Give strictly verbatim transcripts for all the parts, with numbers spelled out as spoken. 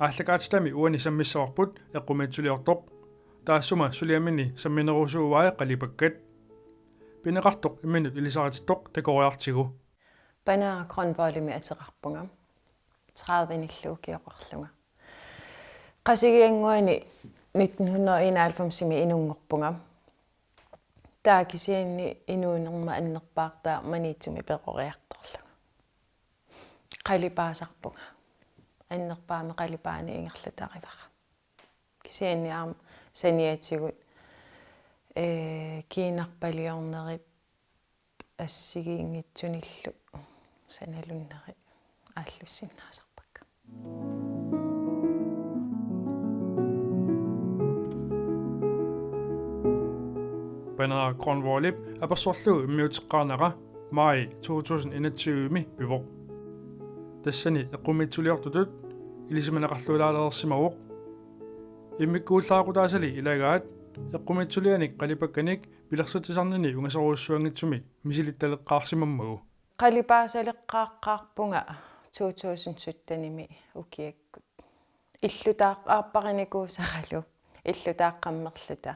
Aallakaatitami uani sammissavarput eqqumiitsuliortoq. Taassuma suliamini samminerusuuai qalipakkat. Pineqartoq imminut ilisaritittoq takoriartigu. Paneeraq Grønvoldimik ateqarpunga. Tredive-nillu ukioqarlunga. Qasigiannguani nitten hundrede og enoghalvfems-imi inunngorpunga. Taava kisianni inuunerma annerpaartaa Maniitsumi peroriartorlunga. Qalipaasarpunga. Annerpaamik qalipaaneq ingerlatarivara. Kisianni aamma saniatigut, ee, kiinarpaliornerit assigiinngitsunillu sanalunnerit aallussinnaasarpakka. Paneeraq Grønvoldip apersorlugu immiuteqqaarnera maj to tusind enogtyve-mi pivoq. Tassani eqqumiitsuliortutut ilisimaneqarlualaalereersimavoq. Immikkuullaaqutaasali ilagaat eqqumiitsulianik qalipakkanik pilersitsisarnini ungasorujussuanngitsumi misilittaleqqaarsimammagu. Qalipaasaleqqaaqqaarpunga to tusind sytten-imi ukiakkut. Illutaaq-, aapparinikuusaralu illutaaqqammerluta.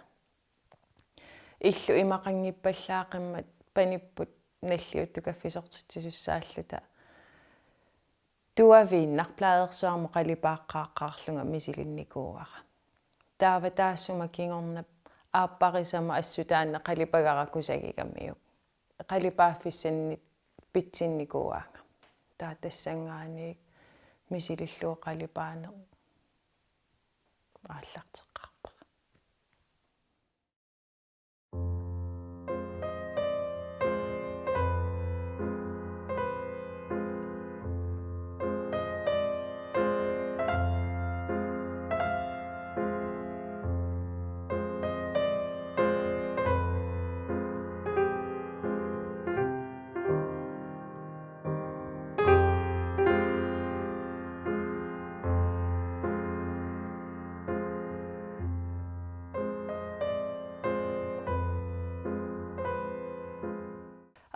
Illu imaqanngippallaaqimmat panipput nalliuttukaffisortitsisussaalluta. Tuaviinnaq pladeersuarmut qalipaaqqaaqqaarlunga misilinnikuuara. Taava taassuma kingorna aapparisama assut taanna qalipagara kusagigamiuk. Qalipaaffissannit pitsinnikuuaanga. Taava tassanngaanniit misilillugu qalipaaneq aallarteqqaarpara.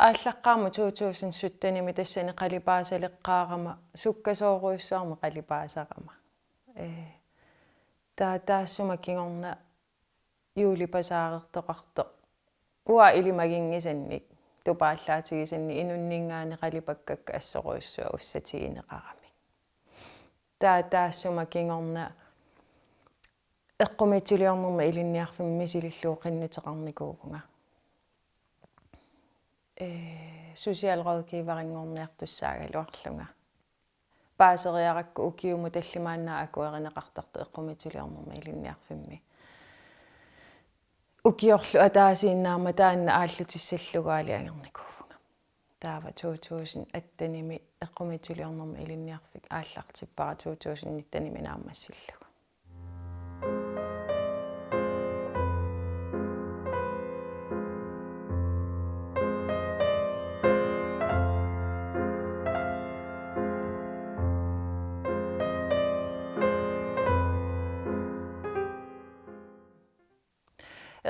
Aallaqqaarmat to tusind sytten-imi tassani qalipaasaleqqaarama sukkasoorujussuarmik qalipaasarama. Ee, taa-, taassuma kingorna juulipasaarertoqartoq. Uanga ilimaginngisannik, tupaallaatigisannik inunninngaanniit qalipakkakka assorujussuaq ussatigineqaramik. Taa-, taassuma kingorna eqqumiitsuliornermi ilinniarfimmi misilillugu qinnuteqarnikuuvunga. Ee, socialrådgiverinngorniartussaagaluarlunga. Paaseriarakku ukiumut tallimaannaat akuerineqartartoq eqqumiitsuliornermi ilinniarfimmi. Ukiorlu ataasiinnaammat taanna aallutissallugu aali angernikuuvunga. Taava to tusind atten-imi eqqumiitsuliornermi ilinniarfik aallartippara to tusind nitten-imi naammassillugu.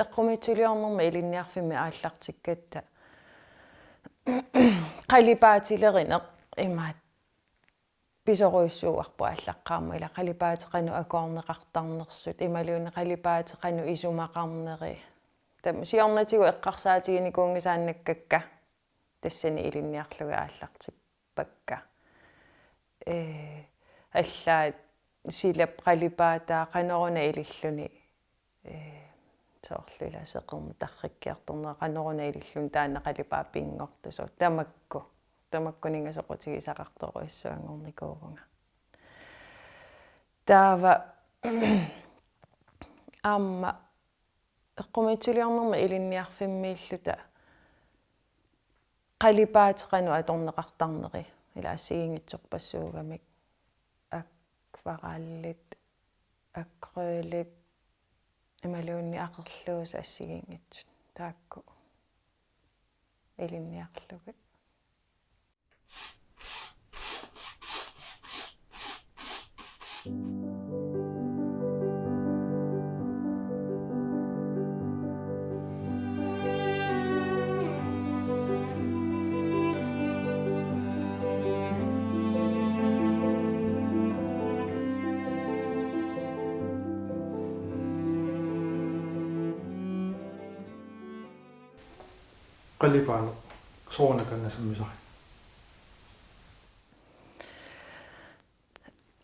Eqqumiitsuliornermi ilinniarfimmi aallartikkatta qalipaatilerineq imaat pisorujussuuarput aallaqqaammut, ila qalipaatit qanoq akoorneqartarnersut imaluunniit qalipaatit qanoq isumaqarneri. Taava siornatigut eqqarsaatiginikuunngisaannakkakka tassani ilinniarlugit aallartippakka. Ee, allaat silap qalipaataa qanoruna ililluni, ee, soorlu ila seqernup tarrikkiartornera qanoruna ililluni taanna qalipaat pinngortoq, soorlu tamakku, tamakkuninnga soqutigisaqartorujussuanngornikuuvunga. Taava aamma eqqumiitsuliornermi ilinniarfimmiilluta qalipaatit qanoq atorneqartarneri, ila assigiinngitsorpassuugamik, akvarellit, akrylit, imaluunniit aqerluusut assigiinngitsut, taakku ilinniarlugit. Qalipaaneq soorunami akornanni sammisarpit?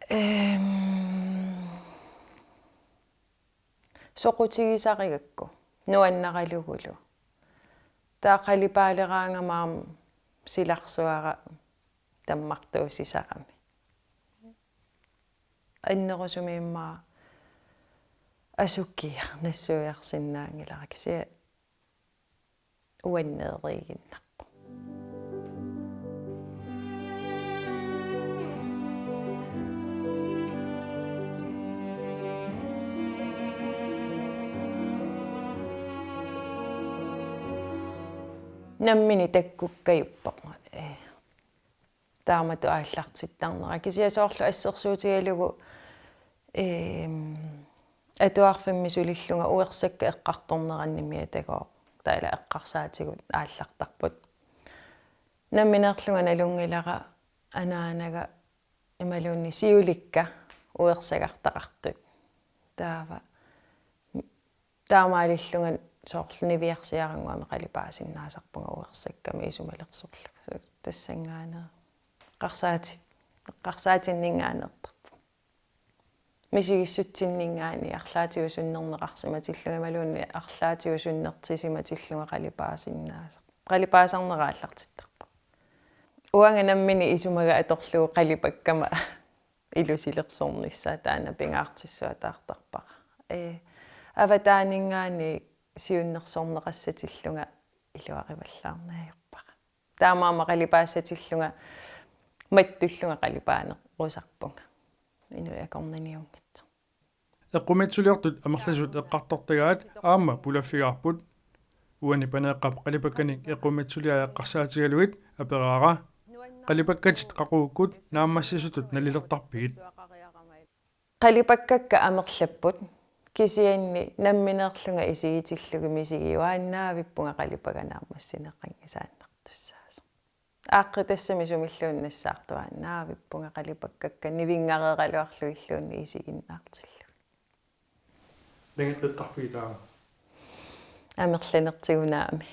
Ehm, soqutigisarigakku nuannaralugulu. Taava qalipaaleraangama aamma silarsuara tammartuusisarami. Annerusumik immaqa asukiaq nassuiarsinnaanngilara, kisianni uanneeriiginnarpoq. Nammineq takkukkajuppoq. Ee, taamatut aallartittarnera. Kisianni soorlu assersuutigalugu, eem, atuarfimmi sulillunga uersakka eqqartorneranni miatagooq. Taava ila eqqarsaatigut aallartarput. Nammineerlunga nalunngilara anaanaga imaluunniit siulikka uersagartaqartut. Taava taamaalillunga soorlu niviarsiarannguamik qalipaasinnaasarpunga uersakkami isumalersorlugu. Tassanngaanniit eqqarsaatit-, eqqarsaatinninngaanneertarpunga. Misigissutsinninngaanniit arlaatigut sunnerneqarsimatillunga imaluunniit arlaatigut sunnertisimatillunga qalipaasinnaasaq. Qalipaasarnera aallartittarpoq. Uanga nammineq isumaga atorlugu qalipakkama ilusilersornissaa taanna pingaartissuataartarpara. Ee, avataaninngaanniit siunnersorneqassatillunga iluarivallaarneq ajorpara. Taamaammat qalipaasatillunga mattullunga qalipaanerusarpunga. Inuit akornanniunngitsoq. Eqqumiitsuliortut amerlasuut eqqartortagaat aamma pulaffigaarput. Uani Paneeqqap qalipakkanik eqqumiitsuliai eqqarsaatigalugit aperaara: Qalipakkatit qaqugukkut naammassisutut nalilertarpigit? Qalipakkakka amerlapput, kisianni nammineerlunga isigitillugit misigiuaannavippunga qalipaga naammassineqanngisaannartussaasoq. Aaqqitassami sumilluunniit nassaartuaannavippunga qalipakkakka nivinngareeraluarlugilluunniit isiginnaartillugit. Nangeqqittarpigit taava? Amerlanertigut naamik.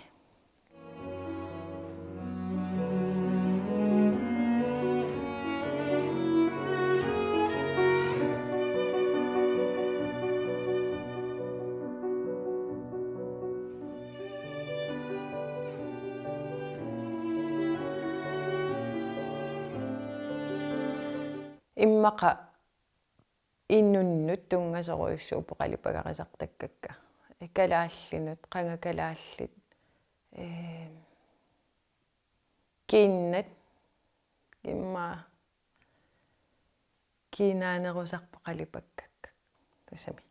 Immaqa inunnut tunngasorujussuupput qalipagarisartakkakka. Kalaallinut, qanga kalaallit, ee, kiinnat, immaqa kiinaanerusarput qalipakkakka. Tassami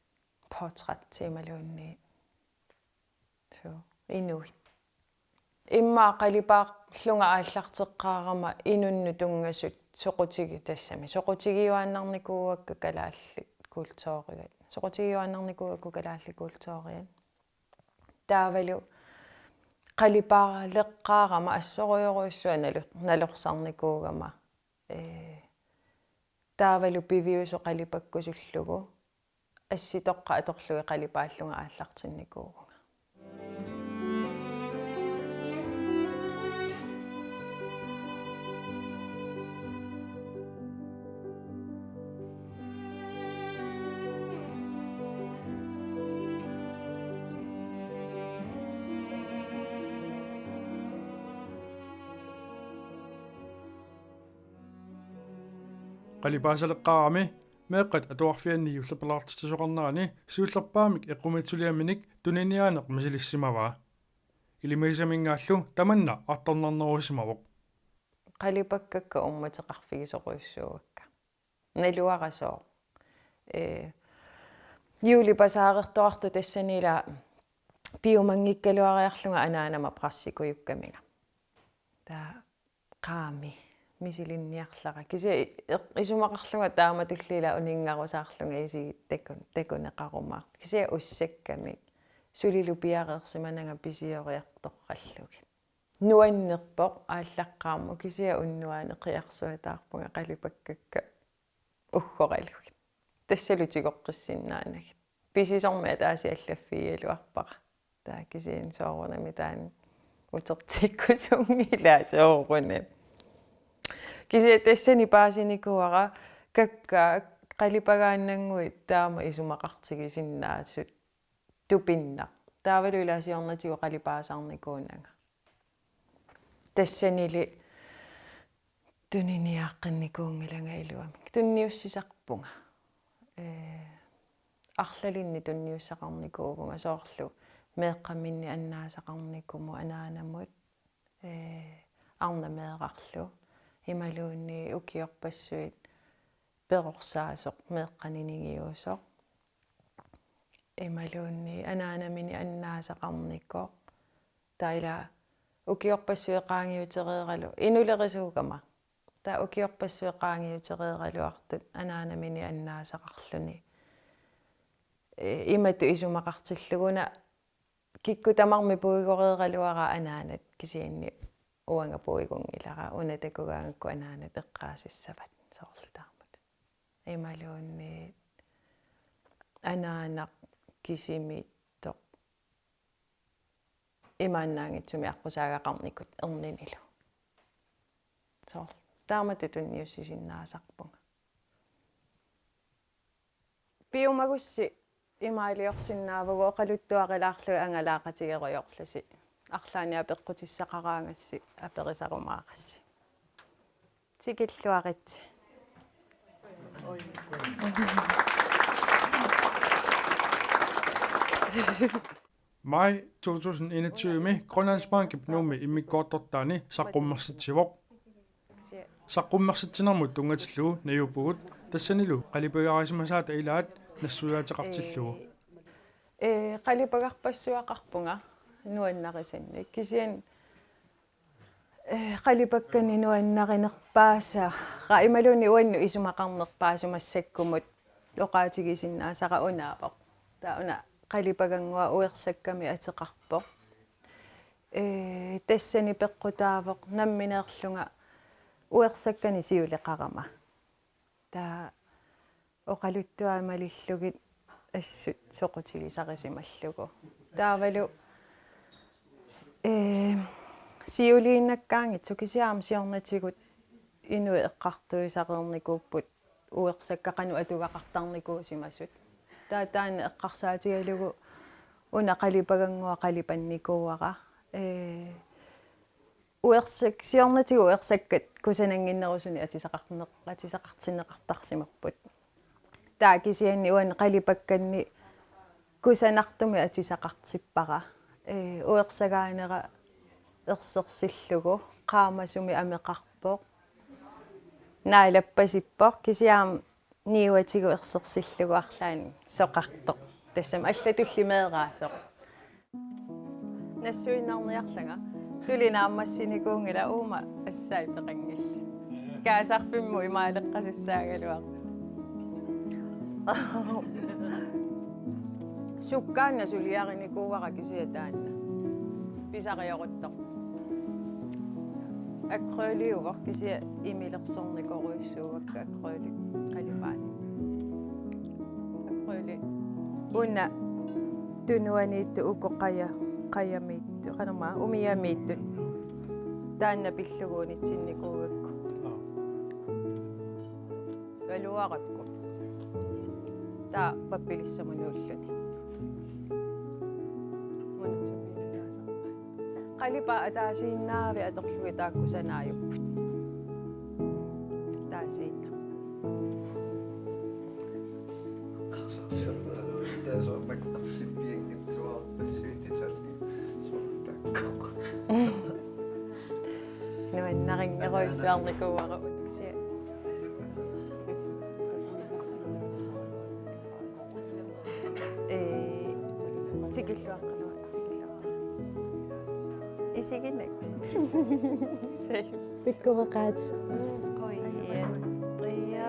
portrættiimaluunniit. Suu, inuit. Immaqa qalipaarlunga aallarteqqaarama inunnut tunngasut soqutigi-, tassami soqutigiuaannarnikuuakka kalaallit kulturiat. Soqutigiuaannarnikuuakka kalaallit kulturiat. Taavalu qalipaaleqqaarama assorujorujussuaq nalu-, nalorsarnikuugama. Ee, taavalu piviusoq qalipakkusullugu. Assitoqqat atorlugit qalipaallunga aallartinnikuuvunga. Qalipaasaleqqaarami meeqqat atuarfianni juullerpallaartitsisoqarnerani siullerpaamik eqqumiitsuliaminik tuniniaaneq misilissimavaa. Ilimagisaminngaanniillu tamanna artornarnerusimavoq. Qalipakkakka uummateqarfigisorujussuuakka. Naluara sooq. Ee, juulip pasaarertoqartoq tassani ila piumanngikkaluariarlunga anaanama pressikujukkaminga. Taava qaami misilinniarlara. Kisianni i-, isumaqarlunga taamatulli ila uninngarusaarlunga isigit takun-, takuneqarumaartoq. Kisianni ussakkamik sulilu piareersimananga pisioriartorrallugit. Nuannerpoq aallaqqaammut, kisianni unnuaana qiarsuataarpunga qalipakkakka uggoralugit. Tassalu tigoqqissinnaanagit. Pisisormi ataaseq allaffigigaluarpara. Taava kisianni soorunami taanna utertikkusunngilaq soorunami. Kisianni tassani paasinikuuara kakkaak qalipagaannannguit taama isumaqartigisinnaasut tupinnaq. Taavalu ila siornatigut qalipaasarnikuunanga. Tassanili tuniniaaqqinikuunngilanga iluamik. Tunniussisarpunga. Ee, arlalinnik tunniussaqarnikuuvunga soorlu meeqqaminnik annaasaqarnikumut anaanamut, ee, arnat meerarlu. Imaluunniit ukiorpassuit perorsaasoq meeqqanik ningiusoq. Imaluunniit anaanaminik annaasaqarnikoq. Taava ila ukiorpassuit qaangiutereeralu-, inulerisuugama. Taava ukiorpassuit qaangiutereeraluartut anaanaminik annaasaqarluni. Ee, imatut isumaqartillugu una kikkut tamarmik puigoreeraluaraat anaanat, kisianni uanga puigunngilara, una takugaangakku anaanat eqqaasissavat soorlu taamatut. Imaluunniit anaanaq kisimiittoq imaannaanngitsumik aqqusaagaqarnikut erninilu. Soorlu taamatut tunniussisinnaasarpunga. Piumagussi imaaliorsinnaavugut, oqaluttuarilaarlugit angalaaqatigerujoorlusi. Arlaannik apeqqutissaqaraangassi aperisarumaarassi. Tikilluaritsi. Maj to tusind enogtyve-mi Grønlandsbankip Nuummi immikkoortortaani saqqummersitsivoq. Saqqummersitsinermut tunngatillugu najuuppugut, tassanilu qalipagaarisimasaata ilaat nassuiaateqartillugu. Ee, qalipagarpassuaqarpunga nuannarisannik. Kisianni, ee, qalipakkannik nuannarinerpaasara imaluunniit uannut isumaqarnerpaasut massakkumut oqaatigisinnaasara unaavoq. Taava una qalipagannguaq uersakkamik ateqarpoq. Ee, tassani peqqutaavoq nammineerlunga uersakkanik siuleqarama. Taava oqaluttuat malillugit assut soqutigisarisimallugu. Taavalu, ee, siuliinnakkaanngitsoq, kisianni aamma siornatigut inuit eqqartuisareernikuupput uersakkat qanoq atugaqartarnikuusimasut. Taava taanna eqqarsaatigalugu una qalipagannguaq qalipannikuuara. Ee, uersak-, siornatigut uersakkat kusanannginnerusunik atisaqarneq-, atisaqartinneqartarsimapput. Taava kisianni uani qalipakkanni kusanartumik atisaqartippara. Ee, uersagaanera ersersillugu, qaamasumik ameqarpoq, naalappasippoq, kisianni niuatigut ersersillugu arlaannik soqartoq. Tassami allatulli meeraasoq. Nassuinnarniarlanga. Suli naammassinikuunngilaq, uuma assai peqanngillat. Kaasarfimmut imaaleqqasussaagaluarpoq. Sukkaannaq suliarinikuuara kisianni taanna. Pisariaruttorpoq. Akryliuvoq kisianni imilersornikorujussuuakka akrylit qalipaat. Akryli. Una tunuaniittut uku qaja-, qajamiittut, qanormaa, umiamiittut. Taanna pillugu unitsinnikuugakku. Valuarakku. Taava pappilissamut nuulluni. Munatsupiinnaasarpaat. Qalipaat ataasiinnaavik atorlugit taakku sanaajupput. Ataasiinnaq. Nuannarinngerujussuarnikuuara. Ee, tikilluaqqanut, tikilluaqqanut. Isiginak. Pikkoreqaat. Qujan. Ja.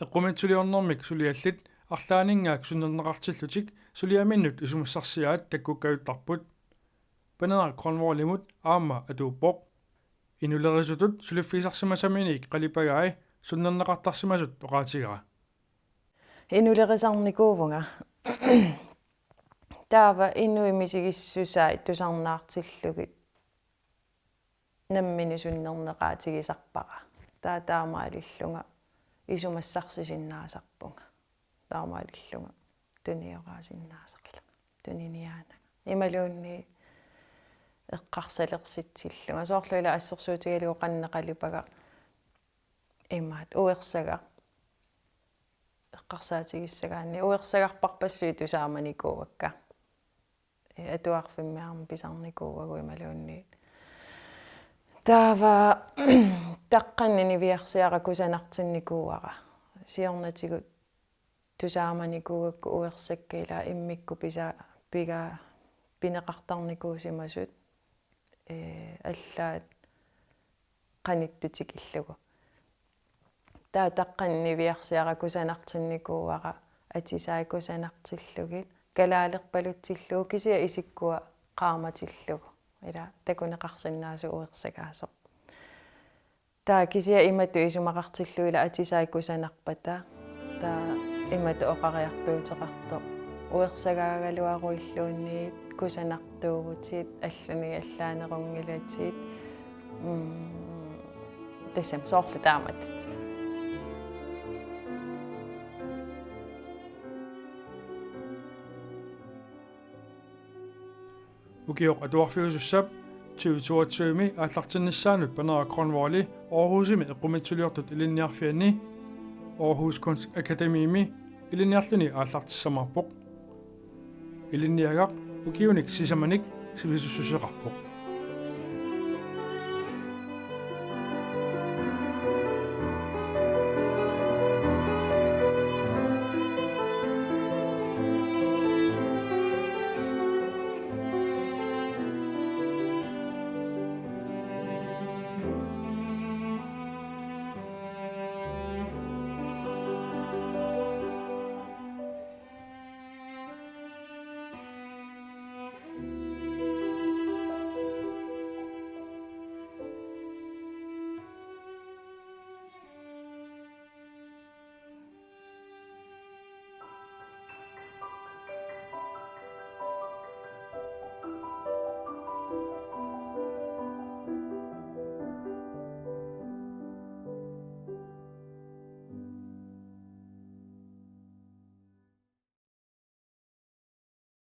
Eqqumiitsuliornermik suliallit arlaanninngaanniit sunnerneqartillutik suliaminnut isumassarsiaat takkukkajuttarput. Paneeraq Grønvoldimut aamma atuuppoq. Inulerisutut suliffigisarsimasaminik qalipagai sunnerneqartarsimasut oqaatigaa. Inulerisarnikuuvunga. Taava inuit misigissusaat tusarnaartillugit nammineq sunnerneqaatigisarpara. Taava taamaalillunga isumassarsisinnaasarpunga. Taamaalillunga tunioraasinnaasarlunga. Tuniniaananga. Imaluunniit eqqarsalersitsillunga. Soorlu ila assersuutigalugu qanoq qalipagaq imaattoq uersagaq. Eqqarsaatigissagaanni uersagarparpassuit tusaamanikuuakka. Ee, atuarfimmi aamma pisarnikuuagut imaluunniit. Taava taqqanni niviarsiara kusanartinnikuuara. Siornatigut tusaamanikuugakku uersakka ila immikkut pisa-, piga-, pineqartarnikuusimasut, ee, allaat qanittut tikillugu. Taava taqqanni niviarsiara kusanartinnikuuara atisai kusanartillugit, kalaalerpalutsillugu kisianni isikkua qaamatillugu. Ila takuneqarsinnaasut uersagaasoq. Taava kisianni imatut isumaqartillugu ila atisai kusanarpata. Taava imatut oqariartuuteqartoq. Uersagaagaluaruilluunniit kusanartuuvutit, allani allaanerunngillutit. Mm, tassami soorlu taamatut. Ukioq atuarfiusussap tyve toogtyve-mi aallartinnissaanut Paneeraq Grønvoldi Aarhusimi eqqumiitsuliortut ilinniarfianni Aarhus Kunstakademimi ilinniarluni aallartissamaarpoq. Ilinniagaq ukiunik sisamanik sivisussuseqarpoq.